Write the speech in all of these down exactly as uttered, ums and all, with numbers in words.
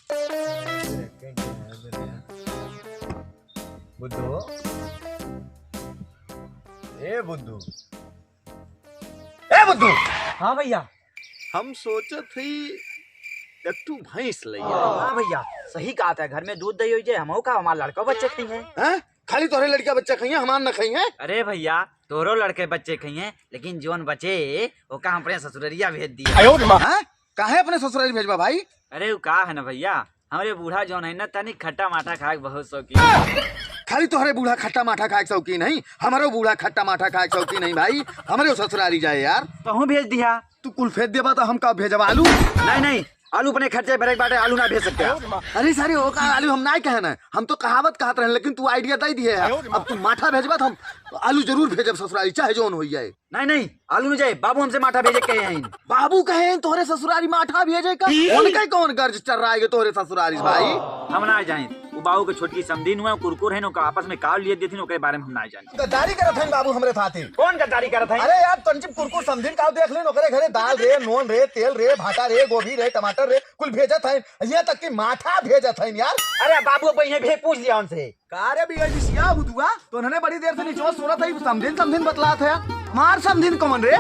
बुद्धू, ए बुद्धू, ए बुद्धू। हाँ भइया। हम सोचत हई एक ठू भैंस लइया। हाँ भइया, सही कहत है, घर में दूध दही होइ जाए, हमहू का, हमार लड़का बच्चे खइहैं। हैं? खाली तोहरे लड़का बच्चा खइहैं, हमार न खइहैं? अरे भइया, तोहरो लड़के बच्चे खइहैं, लेकिन जौन बचे ओका हम अपने ससुररिया भेज दिया। आयो रे माँ। हैं? काहे अपने ससुरारी भेजबा भाई? अरे उ का है ना भइया, हमरे बूढ़ा जौन है ना, तनी खट्टा माठा खाए के बहुत शौकीन। खाली तोहरे बूढ़ा खट्टा माठा खाए के शौकीन है, हमरो बूढ़ा खट्टा माठा खाए के शौकीन है भाई, हमरे ससुरारी जाए यार। तहूँ भेज दिया। तू कुल भेज देबा तो हम का भेजब आलू? नहीं नहीं, आलू अपने खर्चे भरे के बाटे, आलू ना भेज सकते आप। अरे सारे ओका आलू हम ना कहे ना, हम तो कहावत कहत रहन, लेकिन तू idea दे दिए है। अब तू माठा भेजबा तो हम आलू जरूर भेजब ससुरारी, चाहे जौन होइ जाए। नहीं नहीं, आलू न जाए, बाबू हमसे माठा भेजे कहे हैं। बाबू कहे हैं तोहरे ससुरारी माठा भेजे का? उनका कौन गर्ज चल रहा है तोहरे ससुरारी से भाई? हम ना जाए, वो बाबू के छोटकी समधीन हुआ, कुरकुर है, ओका आपस में काव लिए देथिन, ओकरे बारे में हम ना जाने। गद्दारी करत हैं बाबू हमरे साथे। कौन गद्दारी करत हैं? अरे यार, तंजिब कुरकुर समधीन काव देख लेन, ओकरे घरे दाल रे, नून रे, तेल रे, भाटा रे, गोभी रे, टमाटर रे, कुल भेजत हैं, यहाँ तक कि माठा भेजत हैं यार। अरे बाबू, अब यहीं भेज, पूछ लिया उनसे। का रे बिया जी सिया बुधुआ, तोहने बड़ी देर से निचवा सुनत है, समधिन समधिन बतलात है। हमार समधिन कौन रे?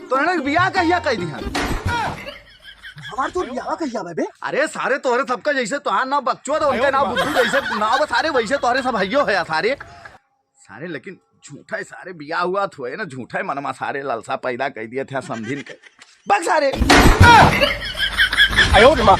तोहने बिया कहिया कह दिया? हमार तो बियाह कहिया बे? अरे सारे तोहरे सबका जैसे तोहार नाम बकचोद, उनका नाम बुद्धू जैसे नाम बा सारे, वैसे तोहरे सब हइयो है सारे। सारे लेकिन झूठा है सारे, बिया हुआ थोए ना, झूठा है मनमा सारे लालसा पैदा कर दिए थे समधिन के। बक सारे। आयो रे माँ।